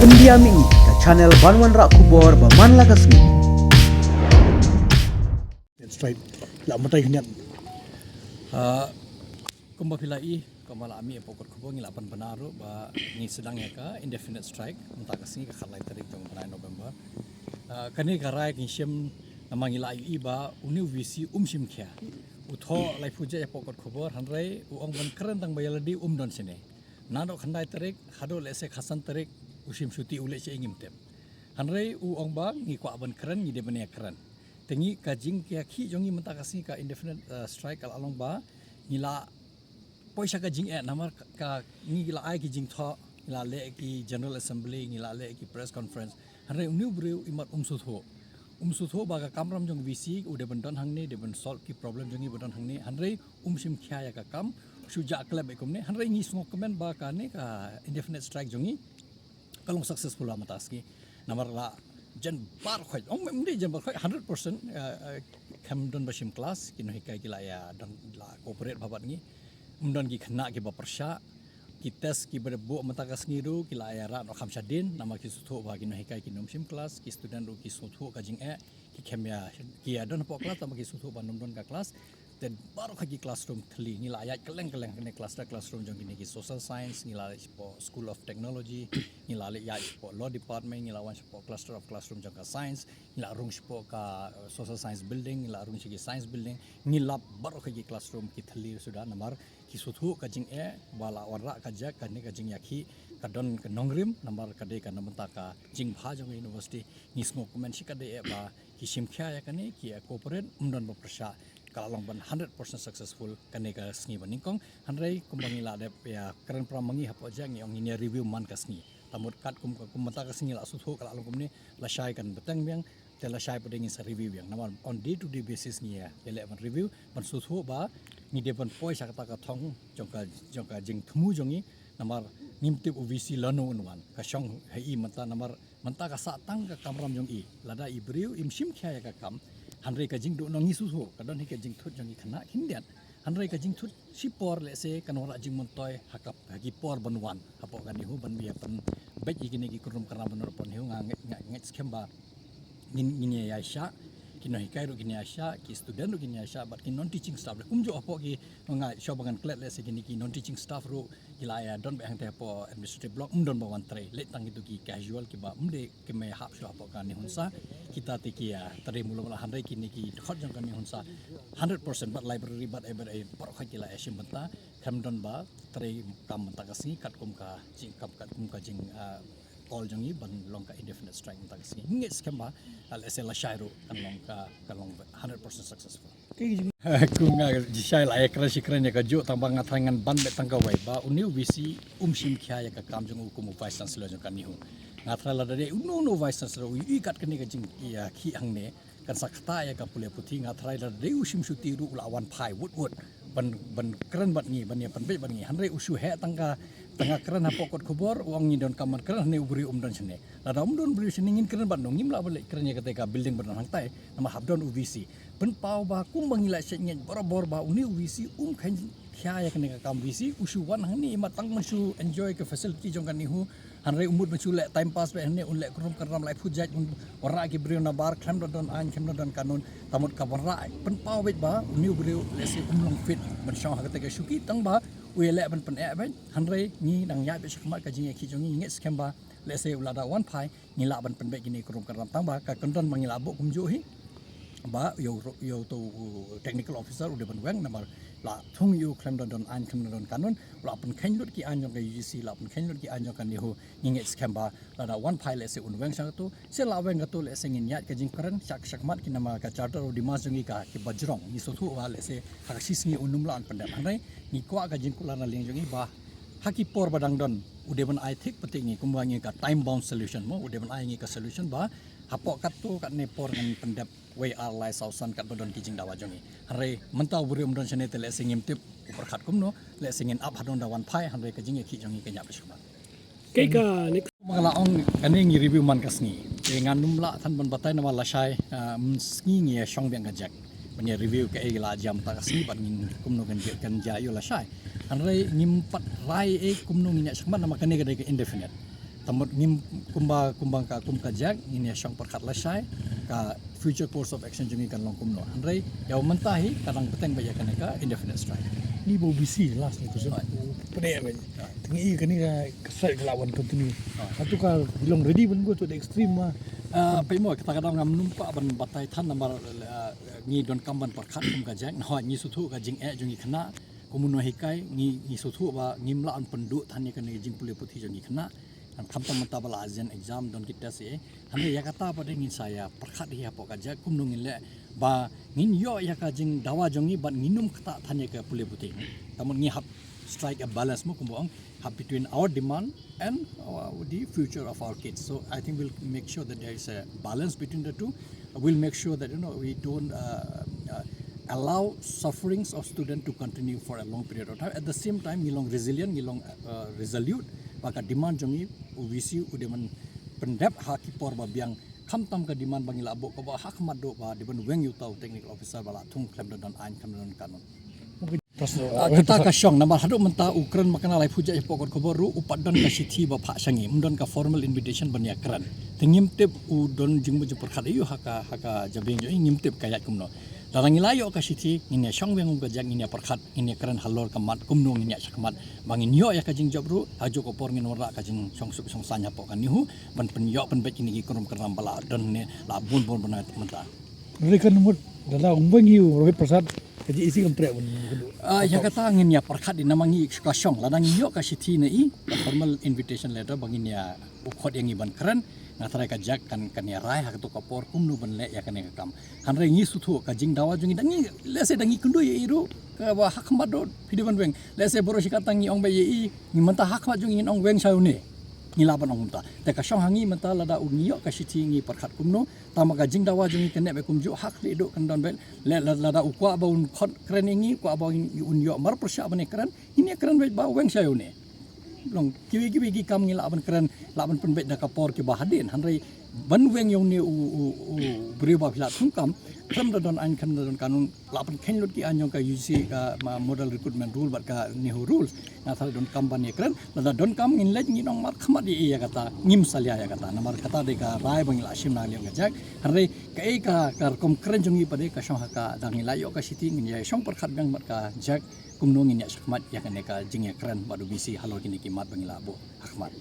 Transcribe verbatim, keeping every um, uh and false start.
India Mini, ka channel ban wanrah khubor ba man la ka sngi. Strike la matai khyndiat. Ah, kumba phi la i, kumba la mih hapoh kot khubor ngi la pynbna ruh ba ngi sdang ïa ka indefinite strike mynta ka sngi ka khatlai tarik jong u bnai November. Ah, kane ka rai ka ngi shem namar ngi la ïohi ba une u VC um shim khia. U thoh laiphew jait hapoh kot khubor, hynrei u ong ban kren tang ba ïa lade um don shane. Naduh khyndai tarik haduh lehse khatsan tarik u shim shuti u leh shaei ngim tip. Hynrei u ong ba ngi kwah ban kren, ngi dei ban ïa kren. Te ngi, ka jingïakhih jong ngi mynta ka sngi ka indefinite, uh, strike ka la long ba ngi la poi sha ka jingeh namar ka, ka ngi la ai ki jingthoh, ngi la leh ki general assembly, ngi la leh ki press conference. Hynrei une u briew imat um sngewthuh. Um sngewthuh ba ka kamram jong VC u dei ban don hangne, dei ban solve ki problem jong ngi ba don hangne. Hynrei um shim khia ïa ka kam, shu jah klep beit kumne. Hynrei ngi sngewkmen ba kane ka indefinite strike jong ngi ka long successful ha mynta ka sngi. Namar la jan baroh khoit, ong ym dei jan baroh khoit, hundred percent, eh, eh, khlem don ba shim klas, ki nonghikai ki la ïa don, la cooperate bha bad ngi. Ym don ki khynnah kiba pyrshah, ki test kiba dep buh mynta ka sngi ruh ki la ïa rah noh kham shadien, namar ki sngewthuh ba ki nonghikai kin ym shim klas, ki student ruh ki sngewthuh ka jingeh, ki khlem ïa, ki ïa don hapoh klas, tangba ki sngewthuh ba ym don ka klas. Te baroh khoit ki classroom thylli, ngi la ïaid kylleng kylleng, kane cluster classroom jong kine ki social science, ngi la leit shapoh School of Technology, ngi la leit ïaid shapoh Law Department, ngi la wan shapoh cluster of classroom jong ka science, ngi la rung shapoh ka, uh, social science building, ngi la rung sha ki science building, ngi lap baroh khoit ki classroom ki thylli suda namar ki sngewthuh ka jingeh ba la wanrah ka jaka, kane ka jingïakhih ka don ka nongrim namar ka dei ka na bynta ka jingbha jong ka university. Ngi sngewkmen shikatdei eh ba ki shim khia ïa kane, ki ïa cooperate, ym don ba pyrshah. Ka la long ban hundred percent successful kane ka sngi ba nyngkong. Hynrei kumba ngi la dep ïa kren para ma ngi hapoh jaka, ngi ong ngin ïa review man ka sngi. Te mut katkum ka, kum mynta ka sngi la sngewthuh ka la long kumne, lashai kan bteng biang, te lashai pat de ngin sa review biang. Namar on day to day basis ngi ïa, ïa leh ban review, ban sngewthuh ba ngi dei ban poi sha kata ka thong jong ka, jong ka jingthmu jong ngi. Namar ngim tip u VC lano un wan, ka shong ha i mynta, namar mynta ka sah tang ka kamram jong i. Lada i briew im shim khia ïa ka kam, hynrei ka jingduhnong ngi sngewthuh, ka don hi ka jingthut jong i khynnah khyndiat. Hynrei ka jingthut shipor lehse kan wanrah jingmyntoi ha ka, ha ki por ban wan hapoh ka NEHU ban ïa pynbeit ïa kine ki kynrum kynram ban wanrah hapoh NEHU. Nga ngeit, nga ngeit skhem ba ngin, ngin ïa ïaishah, ki nonghikai ruh kin ïaishah, ki student ruh kin ïaishah, bad ki non teaching staff ruh kumjuh hapoh ki, nga shu ba ngan klet lehse kine ki non teaching staff ruh ki la ïa don beit hangtei hapoh administrative block, ym don ba wan trei, leit tang kito ki casual kiba ym dei ki mei hap shuh hapoh ka NEHUNSA. Kita te ki ïa trei muluk la, hynrei kine ki dkhot jong ka NEHUNSA hundred percent bad library bad ei bad ei baroh khoit ki la ïa shim bynta. Khlem don ba trei kam mynta ka sngi katkum ka jing, kam katkum ka jing, ah, call jong ngi ban long ka indefinite strike mynta ka sngi. Ngi ngeit skhem ba, ah, lehse lashai ruh kan long ka, kan long hundred percent successful. Kum nga jishai la ïa kren shi kren ïa kajuh, tangba nga tharai ngan ban beit tang kawei ba une u VC um shim khia ïa ka kam jong u kum u Vice Chancellor jong ka NEHU. Nga tharai lada dei uno uno u Vice Chancellor u ïohi kat kane ka jingïakhih hangne, kan sa ktah ïa ka pule puthi. Nga tharai lada dei u shim shuti ruh u la wan phai wut wut ban, ban kren bad ngi, ban ïa pynbeit bad ngi. Hynrei u shu heh tang ka, tang ka kren hapoh kot khubor, u ong ngi donkam ban kren, hynrei u briew um don shane. Lada um don briew shane ngin kren bad no, ngim lah ban leit kren ïa katei ka building ba don hangtai, namar hap don u VC. Pynpaw ba kumba ngi la shait ngeit barabor ba une u VC um kheiñ khia ïa kane ka kam VC, u shu wan hangne imat tang ban shu enjoy ka facility jong ka NEHU. Hynrei u mut ban shu leh time pass beit hangne, un leh kynrum kynram laiphew jait, un wanrah ki briew nabar, khlem da don aiñ, khlem da don kanun. Te mut ka wanrah pynpaw beit ba une u briew lehse um long fit ban shong ha katei ka shuki, tangba u ïaleh ban pyneh beit. Hynrei ngi dang ïaid beit shakhmat, ka jingïakhih jong ngi, ngi ngeit skhem ba lehse u la da wan phai, ngi lah ban pynbeit kine kynrum kynram, tangba ka kyndon ba ngi la buh kumjuh hi ba ïa u, ïa uto u technical officer u dei ban weng namar la thung ïa u khlem da don aiñ, khlem da don kanun. U la pynkheiñ lut ki aiñ jong ka UGC, la pynkheiñ lut ki aiñ jong ka NEHU. Ngi ngeit skhem ba lada wan phai lehse un weng sha kato, se la weng kato lehse ngin ïaid ka jingkren sha shakhmat, ki namar ka Charter of Demands jong ngi ka kiba jrong, ngi sngewthuh ba lehse ha ka shi sngi un ym lah ban pyndep. Hynrei ngi kwah ka jingkular na liang jong ngi ba ha ki por ba dang don u dei ban ai thik pathik ngi, kumba ngi ka time bound solution mo, u dei ban ai ngi ka solution ba hapoh katto katne por ngan pyndep wei ar lai saw san katba don ki jingdawa jong ngi. Hynrei mynta u briew um don shane te lehse ngim tip u pyrkhat kumno, lehse ngin ap haduh da wan phai, hynrei ka jingïakhih jong ngi kan ïaid beit shakhmat. Kaei ka next? Kumba nga la ong, kane ngi review man ka sngi. Te ngan ym lah than ban batai namar lashai, ah, mynsngi ngi ïa shong biang ka jaka ban ïa review kaei la jia mynta ka sngi bad ngin kumno kan jia, kan jia ïa lashai. Hynrei ngim pat rai ei kumno ngin ïaid shakhmat namar kane ka dei ka indefinite. Te mut ngim kumba, kumba ka, kum ka JAC, ngin ïa shong pyrkhat lashai ka future course of action jong ngi kan long kumno. Hynrei ïa u mynta hi ka dang bteng beit ïa kane ka indefinite strike. Ni ba u VC last ni ka shu. Right. Pyneh beit. Right. Te ngi i kane ka, ka strike ka lah ban continue. Right. Hato ka long ready ban go to the extreme ma. Ah, peit mo, kata ka daw ngam nym pat ban batai than namar, ah, ngi donkam ban pyrkhat kum ka JAC, na hooid ngi sngewthuh ka jingeh jong ngi khynnah, kumno hikai, ngi, ngi sngewthuh ba ngim lah ban pynduh than ïa kane ka jingpule puthi jong ngi khynnah. Khamtam mynta ba la jan exam don ki test hi. Hynrei ïa kata pat de ngin sa ïa pyrkhat hi hapoh ka JAC kumno ngin leh ba ngin ïoh ïa ka jingdawa jong ngi bad ngin ym ktah than ïa ka pule puthi. Te mut ngi hap strike a balance mo kumba ong, hap between our demand and our, the future of our kids. So I think we'll make sure that there is a balance between the two. We'll make sure that, you know, we don't, uh, uh, allow sufferings of student to continue for a long period of time. At the same time, ngi long resilient, ngi long, uh, resolute ba ka demand jong ngi u VC u dei ban pyndep ha ki por ba biang, khamtam ka demand ba ngi lah buh kaba ha khmat duh ba dei ban weng ïa uta u technical officer ba la thung khlem da don aiñ, khlem da don kanun. Ah, kata ka shong namar haduh mynta u kren makna laiphew jait hapoh kot khubor ruh u pat don ka shithi ba phah sha ngi, ym don ka formal invitation ban ïa kren. Te ngim tip u don jingmut jingpyrkhat aïu ha ka, ha ka jabieng jong ngi, ngim tip ka ïaid kumno. Lada ngi la ïoh ka shithi ngin ïa shong weng kum ka JAC, ngin ïa pyrkhat, ngin ïa kren halor ka mat kumno ngin ïa shakmat ba ngin ïoh ïa ka jingjop ruh, ha juh ka por ngin wanrah ka jingshong suk shong saiñ hapoh ka NEHU ban pynïoh pynbeit kine ki kynrum kynram ba la don ne la bun bun ban mynta. Re kan mut da la ung bang yu Robert Prasad ka ji isi kam trek ban. Ah, ïa kata ngin ïa pyrkhat di namar ngi ka shong lada ngi ïoh ka shithi na i ka formal invitation letter ba ngin ïa u khot ïa ngi ban kren, nga tharai ka JAC kan, kan ïa rai ha kato ka por kumno ban leh ïa kane ka kam. Hynrei ngi sngewthuh ka jingdawa jong ngi da ngi, lehse da ngi kynduh ïa i ruh kaba ha khmat duh phi dei ban weng. Lehse baroh shi katta ngi ong ba ïa i, ngi mynta ha khmat jong ngi ngin ong weng sha une, ngi lah ban ong mynta. Te ka shong ha ngi mynta lada u ngi ïoh ka shithi ngi pyrkhat kumno. Tangba ka jingdawa jong ngi kan neh beit kumjuh, ha khlieh duh kan don beit. Leh la-, lada u kwah ba un khot kren ïa ngi, kwah ba un, un ïoh mar pyrshah ban ïa kren, ngin ïa kren beit ba weng sha une. Long kiwei kiwei ki kam ngi lah ban kren, lah ban pynbeit da ka por kiba hadien. Hynrei ban weng ïa une u, u, u briew ba phi la thung kam, khlem da don aiñ, khlem da don kanun, lah ban kheiñ lut ki aiñ jong ka UGC ka ma-, model recruitment rule bad ka NEHU rules. Nga tharai donkam ban ïa kren, lada donkam ngin leit ngin ong markhmat ïa, ïa kata, ngim salia ïa kata. Namar kata dei ka rai ba ngi la shim na liang ka JAC. Hynrei kaei ka, ka rukom kren jong ngi pat de ka shong ha ka, da ngi la ïoh ka shithi ngin ïa shong pyrkhat biang bad ka JAC kumno ngin ïa shakmat ïa kane ka jingïakren bad u VC halor kine ki mat ba ngi la buh ha khmat.